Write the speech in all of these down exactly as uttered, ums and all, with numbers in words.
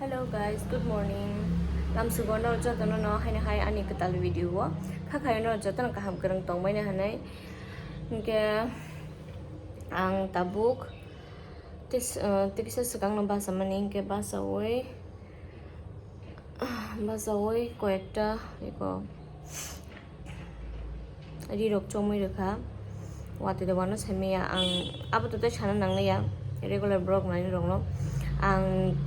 Hello guys, good morning. Lamsugo no jotono no haino hai ani kwtal video o. Kha khayo no jotono kaham kwrwng tongmani hinwi. Hinkhe ang tabuk tis-, uh, tikisa swkang no basa mani hinkhe basawi, basawi koyekta iko ri rok chomwi rwkha. Watwi da wano saimaya ang abo to tei sana nangliya regular borok nainai rokno ang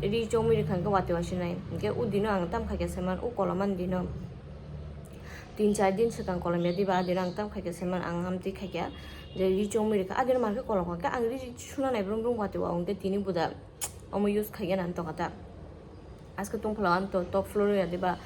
ri chomwi rwkha hinkhe watwi wasinai hinkhe o dino ang tam khaikha saiman o kolomani dino tin char din swkang kolomya diba a dino ang tam khaikha saiman ang amtwi khaikha je ri chomwi rwkha a dino mankhe kolom kha ang ri suna nai brum brum watwi wa hinkhe tini buda omo use khaikhe nang tongkha ta. Aske tungphla ang to top floor ya diba.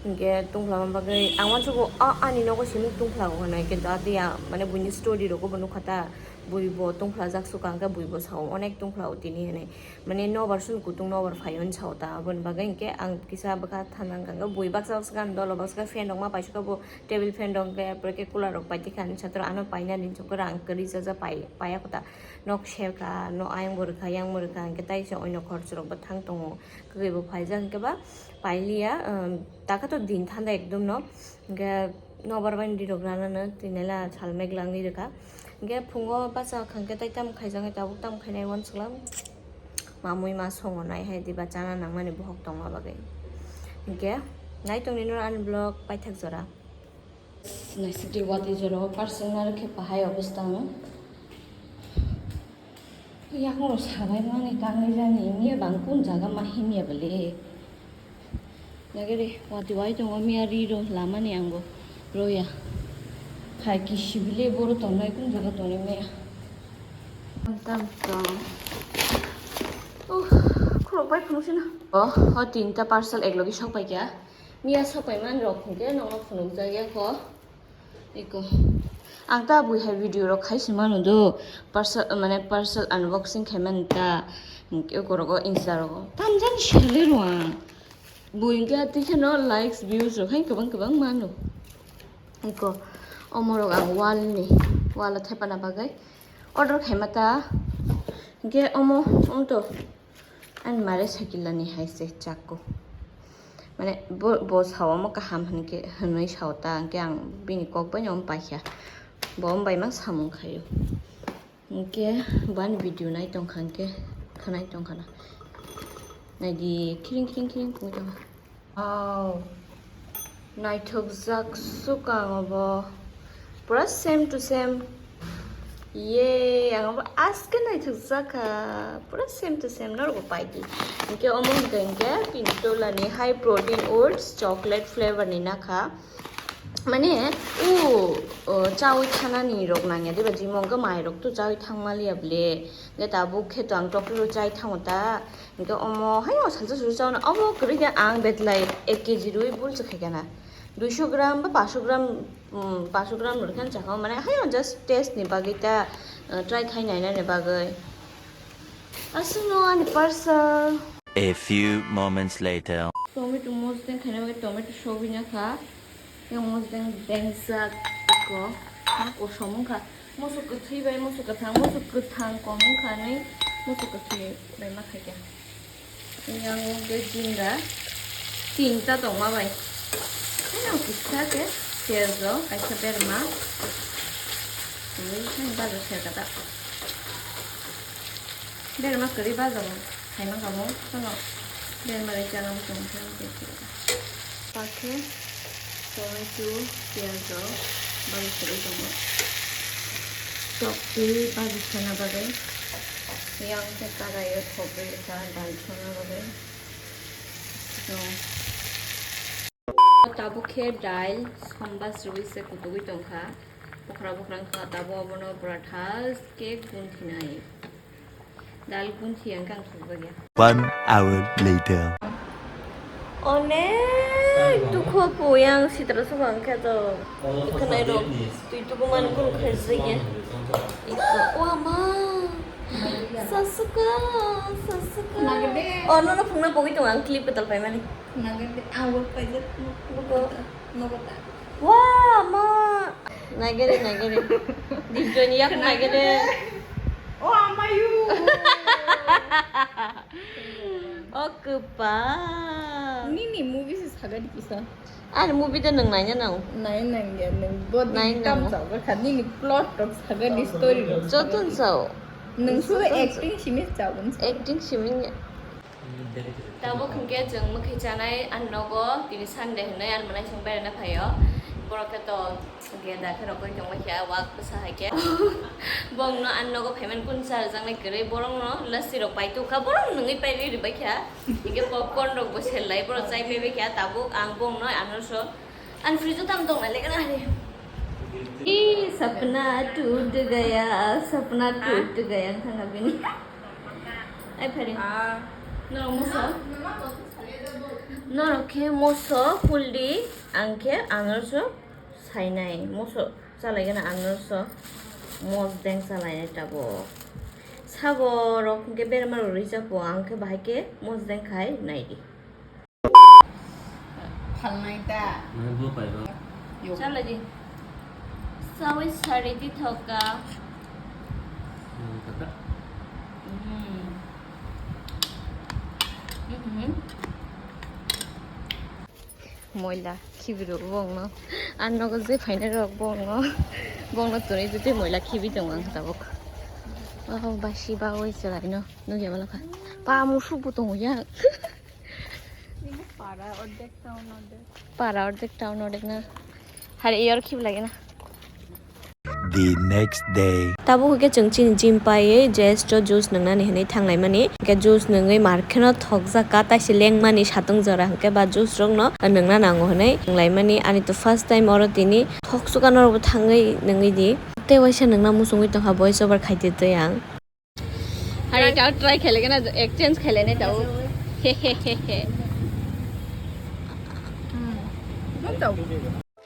Hinkhe tungphla man bagwi ang wansugo a ani nogo simi tungphla o hinwi hinkhe da tiya mane buini story rogo bo nukha ta. Bui bo tungphla jak suka hinkhe bui bo sao onek tungphla o tini hinwi. Mane nobar swn kutung nobar phai hwn sao ta aboni bagwi hinkhe ang kisa bwkha thana hinkhe bui baksa baksa gana dolo baksa fan rok ma paisukha bo table fan rok hinkhe epore khe cooler rok paidi kha hinwi satro ano painani hinkhe rang kwrwi jaja pai paiya kho ta. Nok serkha, nok ayang bo rwkha, yang bo rwkha, hinkhe taisa oino khorchorok bo thang tongo. Kwbwi bo phaijak hinkhe ba pailiya, um, taka to din thanda ekdom no. Hinkhe nobar bai rirok rana no twi naila sal megla wngwi rwkha. Hinkhe phungo bacha kha hinkhe tai tamo khaijak, tabuk tamo khainai uansukla. Mamui ma songo nai hai diba chana nangmani bohok tongma bagwi. Hinkhe nai tongni no ani vlog paithak jora. Naisik di watwi jora o parcel narwk khe pahai obostha ang. Yakung rok sabai mani tangwi jani miya bang kun jaga ma himya bele. Nagere watwi wai tongo miya ri rw lamani ang bo roya. Khai kisi bele boro tongnai kun jaga tongnai miya. Tam tam. Oh, khulok bai phunuk sina. Oh, o tinta parcel eklogi sok pai kya. Miya sok pai man rok hinkhe nokno phunuk jak ya kho. Eko. Ang ta bui hai video rok khai se mano do. Parcel, mane parcel unboxing khai man ta. Eko rogo Insta rogo. Tamjani sele rwang. Bui hinkhe atwi kheno likes, views rok hai kwbang kwbang mano. Eko. Omo rok ang wall ni. Wall o thepana bagwi. Order khai ma ta. Hinkhe omo, omo to. Ani mare sakilani hai se chakku. Mane bo, bo sao omo kaham hinkhe, hinwi sao ta, hinkhe ang bini kok bai no paikha. Bo wng bai mang samung khaio. Hinkhe bani video nai tongkha hinkhe, khanai tongkha na. Naidi khiring khiring khiring khungwi tongkha. Wow. Naithokjak sukang obo. Pura same to same. Ye, ang obo aske naithokjak kha. Pura same to same norok bo paidi. Hinkhe omo hinkhe hinkhe Pintola ni high protein oats chocolate flavor ni nakha. Mane, u, o, chawi thanani rok nangya diba, jimo hinkhe mai rok tu chawi thangmaliya ble. Hinkhe tabuk khe to ang chocolate rok chai thango ta. Hinkhe omo haino salsa susa chauna obo kwrwi khe ang betlai ek kg rwi bulsa khaikha na. Duiso gram ba paanso gram, um, paanso gram rwkhe chakha mane haino just taste ni bagwi ta, uh, try khai nainani bagwi. Aswkno ani parcel. A few moments later. Tomato mosdeng khaina bagwi tomato sogwi na kha. Yang mosdeng bengjak iko. Ha, kosom wngkha. Moso kwthwi bai moso kwthang, moso kwthang kom wngkha hinwi moso kwthwi bai ma khaikha. Yang wngkhe jinda tinta tongma bai. Yang kisa khe piyajo kaisa berma. Twi thani bajo serkha ta. Berma kwrwi bajo bo. Khaima kamo, kono berma bai chana muchung khe, muchung khe. Pakhe tomato, piyaj rok bari kwrwi tongo. Chok twi bari khana bagwi. Yang khe karai o thok rwi rwkha dal songna bagwi. Tabuk khe dail sombas rwi se kutugwi tongkha. Bokra bokra wngkha tabuk abono pura thas khe gunthinai. Dal gunthi ang kang thokbagya. One hour later. Onek dukho po yang sitra suka ang khe to. Ikhwnai rok twi tubu man kun khaijagya. Ikho, o ama. Sasuka, Sasuka. Nagade. Oh, no, no, phungna pogwi tongo ang clip kwtal paimani. Nagade, ang work paijak. Buko. Nogo ta. Wa, ama. Nagere, nagere. Dibjoni yak nagere. O amayu. O kwpal. Nini movie se sagadi kisa. Ani movie da nwng naina nang. Nai nang ya nwng bo Nai di tam nang. Chawga kha nini plot rok sagadi story rok. Joto sagadi. Sao. Nwng suda Joto acting simi chawun. Acting simi. Tabuk hwnkhe chwng mwkhwi chanai ani nogo tini Sunday hwnwi ani mwnaisong beraina phaio. Borok khe to Geda khe rokoi tongbai kha, wak bwsa hai khe. Bongno ani nogo phaimani kunu cha rwjaknai kwrwi, borokno lassi rok pai tongkha, borok nwngwi pai rwi rwbai kha. Hinkhe popcorn rok bo sel lai, borok chai paibai kha, tabuk ang bongno ano so ani fridge o tamo tong nai lekha na hari. Ee, sapna toot gaya, sapna toot gaya wng thangkha bini. Ai phari. Ah. Norok moso. Norok khe moso, fuldi, ang khe ano so. Sainai moso chalaigana ang no so mosdeng chalainai tabuk. Sabo rok hwnkhe berma rok rijak bo ang khe bahai khe mosdeng khai naidi. Phalnai ta. Nai bo pai ba. Yo. Chalai di. Sawi sari di thoka. Nang kata. Mhm. Mhm. Moila khibirok bongno. Ang nogo je phainai rok bongno. Bongno twnwi twi moila khibi tongo ang tabuk. Oh, basi bagwi chwlaino nukya bwlakha. Pa musuk bo tongo ya. Para ordek town ordek. Para ordek town ordek na. Hari yor khib lagi na. The next day. Tabuk hwnkhe chwng chini gym paiwi Jess o juice nwngnani hwnwi thanglaimani. Hwnkhe juice nungwi mar kheno thokjak ka, taisi lengmani satung jora hwnkhe ba juice rokno nungna nango hwnwi thanglaimani. Ani to first time oro tini thok chuka norokbo thangwi nungwi di. Tei waisa nungna muchungwi tongkha voice over khaidi tei ang. Hari tao try khailai gana, exchange khailai nai tao. He he he he. Hmm. Good tao.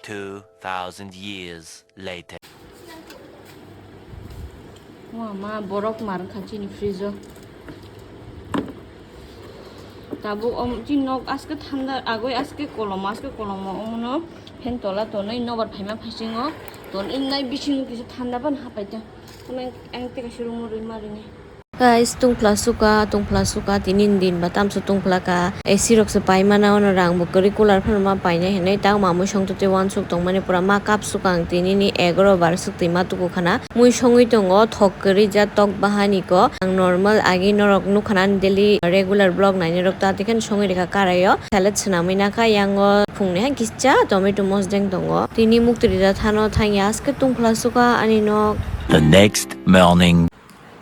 Two thousand years later. Wah, ma borok mar kha chini fridge o. Tabuk om chini nok aske thanda agoi aske kolom aske kolom omono fan tola tonwi nobar phaima phasingo ton imnai bisingo kisa thanda ban hapai ta. Ang tei kaisa room o rwi ma rwni. Guys, tungphla suka, tungphla suka, tini ni din ba tamso tungphla ka. A C rok se pai mana, ono rang bo kwrwi, cooler phano ma painai hinwi, tak mamui song twi uansuk tongmani pura ma kap suka ang tini ni egaroh bar swk twi ma tuku khana. Mui songwi tongo, thok kwrwi ja tok bahani ko. Ang normal agi norok nukha na daily regular vlog nainai rok ta, tikhen songwi rikha karai o. Salad swnamwi nakha, yango phungni hai kisa tomato mosdeng tongo. Tini muktwi da thano thangya, aske tungphla suka ani nok. The next morning.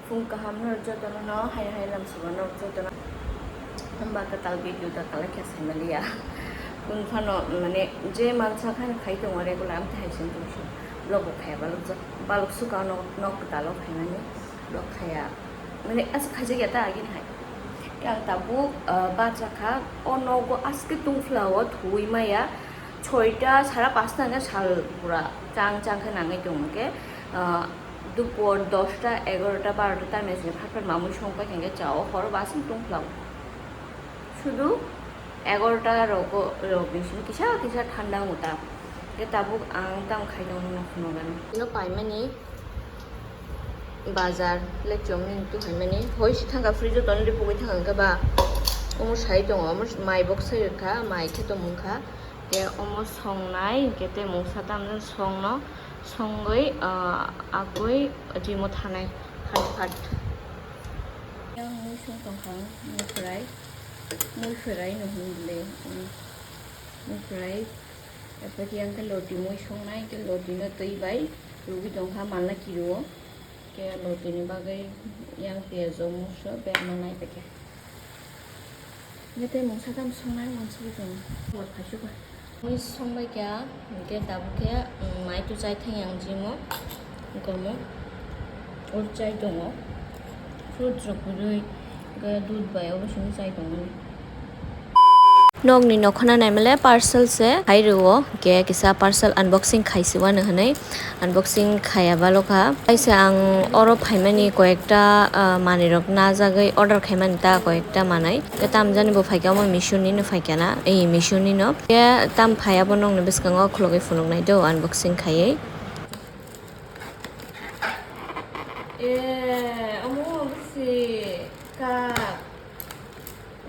Phung kaham no jotono no hai hai lam suba no jotono. Hamba kwtal video da kala khe sai maliya. Kun phano mane je mansa khan khai tongo regular amte hai sin tong so. Vlog bo khaya balok jok, balok suka no nok kwtal o khai mani. Vlog khaya. Mane asa khaijak ya ta agini hai. Yang tabuk, ah, bacha kha o nogo aske tungphla o thuwi maya. Soita sara pasta hwnkhe sal pura chang chang khe nangwi tongo khe, ah, dupor dosta, egarota, barota tamni simi phat phat mamui songpai khe chao, horo bo aswk tungphla o. Sudu egarota rogo, rok bising kisa kisa thanda wngo ta. Khe tabuk ang tamo khai tongo no phunukgani. Ino paimani. Bazar le chomni tu hai mani hoi si thangka fridge o ton ripugwi thangka hwnkhe ba omo sai tongo, omo mai bok sai rwkha, mai khe tongmung kha. Khe omo songnai hwnkhe tei mungsa tamjani songno songwi, ah, agwi gym o thanai phat phat. Yang mui song tongkha, mui kwrai, mui kwrai no hwn le, mui kwrai. Epor yang khe loti mui songnai, khe loti no twi bai rwgwi tongkha, manla kiruo. Khe loti ni bagwi yang piyaj o muso berma nai paikha. Hwnkhe tei mungsa tam songnai mansugwi tongo. Bor phaisukha. Mui songbai kha, hwnkhe tabuk khe, um, mai tu chai thang yang gym o. Kormo. Ur chai tongo. Fruits rok kwrwi, hwnkhe dudh bai obo simi chai tongmani. Nokni nokhona naimale parcel se hai rwo, hwnkhe kisa parcel unboxing khaisi wano hwnwi unboxing khaya balokha. Kaisa ang oro phaimani koyekta, ah, manwirok najagwi order khaimani ta koyekta manwi. Hwnkhe tamjani bo phaikha omo Meesho nino phaikha na, ei Meesho nino. Hwnkhe tam phai abo nokni bwskango khulogwi phunuknai do unboxing khaiwi. Eh, omo bwsi cup.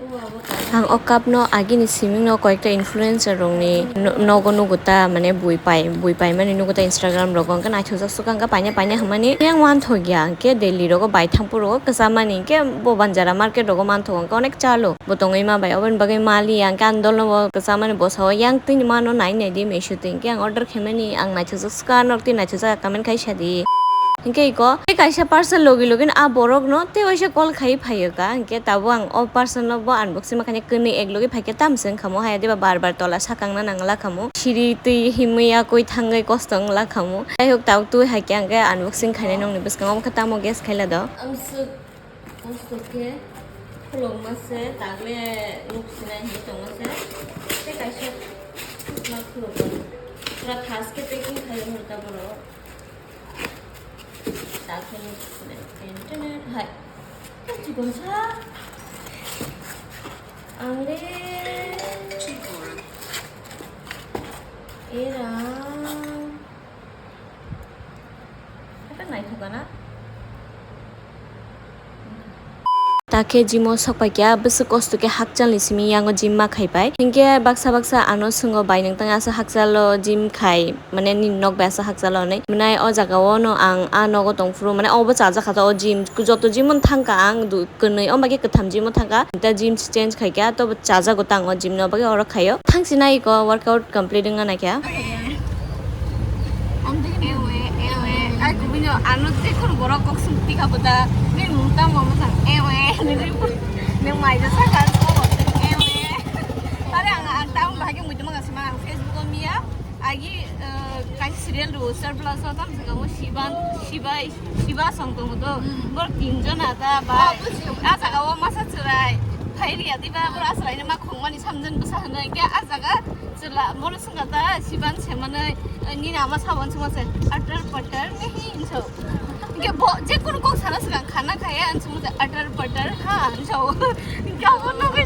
Ang o cup no agini siming no koyekta influencer rokni no-, nogo nugo ta, mane bui pai, bui pai mani nugo ta Instagram rogo, hwnkhe naithokjak sukha hwnkhe paina paina hwnmani yang wanthokya, hwnkhe Delhi rogo bai thangphuru kwchamani, hwnkhe bo Banjara market rogo manthogo, hwnkhe onek chalo bo tongwi ma bai, oboni bagwi mali ya, hwnkhe ang dolno bo kwchamani bwsao yang twini mano nai nai di Meesho twi, hwnkhe ang order khaimani ang naithokjak sukha, norok twi naithokjak comment khai sadi. Hwnkhe iko tei kaisa parcel logi logi no a borok no tei waisa call khai phaio ka, hwnkhe tabuk ang o parcel no bo unboxing ma khaina kwnwi ek logi phaikhe tamse wngkha mo, haya diba bar bar tola sakang na nangla kha mo, siri twi himwi yakwi thangwi kosto wngla kha mo. Jai hok tabuk twi hai khe ang khe unboxing khainai nokni bwskango, omo khe tamo guess khaila do. Ang swk kosto khe khulokma se tagle nuk sinai hinwi tongma se tei kaisa khulok khulok pura thas khe packing khaio hwnka borok. Dakheno hai. Chikonsa. Ang le. Era. Apa naithokgana? Takhe gym o sokpaikha, bwswk kosto khe hakchalni simi yango gym ma khaipai. Hinkhe baksa baksa ano swngo, "Bai, nwng tang aswk hakchalo gym khai, mane nini nok bai aswk hakchalo?" hinwi. Mwnai o jaga o no ang a nogo tongphuru, mane obo chajakha ta o gym, joto gym o thangkha ang du-, kwnwi, o bagwi kwtham gym o thangkha. Ta gym change khaikha, to bo chajago tang o gym no bagwi oro khaio. Thangsinai iko workout complete wngna naikha. Ewe, ewe. Ai, kubui no, ano tei khoro borok kok sung tika buta. Ni mung tamo mo sang, ewe. Ni mai da sa kan ko, ewe. Are ang, ang tamo bahagi mui tamo kasi ma, ang Facebook o miya. Agi, eh, kaisa serial ro, Star Plus o tamo saka mo Shiban, Shiba, Shiba song tongo to. Bor tin jon ada bai. A saka o masa chwrai. Phai riya diba, bor aswrai ni ma khongmani samjani bwsa hwnwi. Ke a jaga Chwla, bono swngkha ta, Siban se manwi, eh, nini ama sabo swngma se, atar patar, nehi hinso. Hingke bo, je kunu kok sana swkang, khana khaya, ang swngma se, atar patar, ha, hinso. Hingke abo nugwi